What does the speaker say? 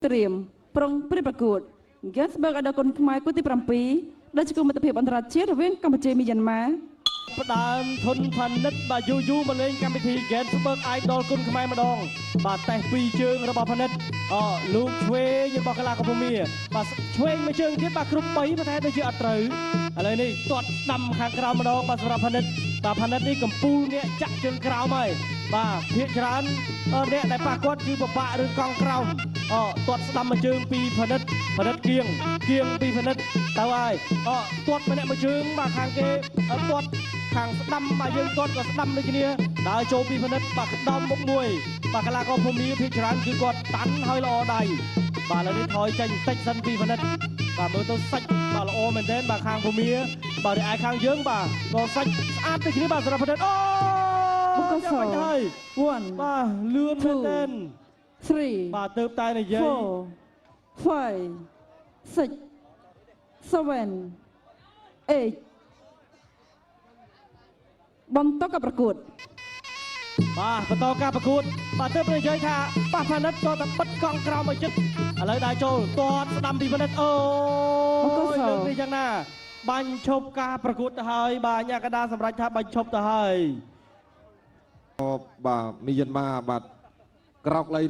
ត្រៀមប្រុងព្រៀបប្រកួត Ganzberg អាដាគុនខ្មែរគូទី7ដែលជាគូមិត្តភាពអន្តរជាតិរវាងកម្ពុជាមីយ៉ាន់ម៉ា ផ្ដើមធនផានិតបាទយូរយូរមកលេងកម្មវិធី Ganzberg Idol គុនខ្មែរម្ដងបាទតេស្តពីរជើងរបស់ផានិតអលោកឆ្វេងរបស់កីឡាករភូមាបាទឆ្វេងមួយជើងទៀតបាទគ្រប់3ប៉ុន្តែដូចជាអត់ត្រូវឥឡូវនេះទាត់ដាំខាងក្រោមម្ដងបាទសម្រាប់ផានិតបាទផានិតនេះកំពូលអ្នកចាក់ជើងក្រោមហើយបាទភាកច្រើនអ្នកដែលប៉ះគាត់គឺពិបាកឬកង់ក្រោមអទាត់ស្ដាំមួយជើងពីផានិតផានិតគៀងគៀងពីផានិតទៅហើយអទាត់ម្នាក់មួយជើងបាទខាងគេទាត់ខាងស្ដាំបាទយើងទាត់ក៏ស្ដាំដូចគ្នាដើរចូលពីផានិតបាទក្តោមមុខមួយបាទកីឡាករភូមិភាគច្រើនគឺគាត់តាន់ហើយល្អដៃបាទឥឡូវនេះថយចេញបន្តិចសិនពីផានិតបាទមើលទៅសាច់បាទល្អមែនទែនបាទខាងភូមិបាទរីឯខាងយើងបាទក៏សាច់ស្អាតដូចគ្នាបាទសម្រាប់ផានិតអូ បុកស ចាំបាច់ហើយ 1 បាទលឿនមែនទែន 3 បាទទៅតែនិយាយ 4 5 6 7 8បន្តការប្រកួត បាទបន្តការប្រកួតបាទទើបនិយាយថាប៉ះផានិតក៏តែបិទកង់ក្រោមឲ្យជិតឥឡូវដើរចូលទាត់ស្ដាំពីផានិតអូយលើកនេះយ៉ាងណាបាញ់ឈប់ការប្រកួតទៅហើយបាទញ៉ាកដាសម្រាប់ថាបាញ់ឈប់ទៅហើយ បាទមីយ៉ាន់ម៉ាបាទក្រោកឡៃ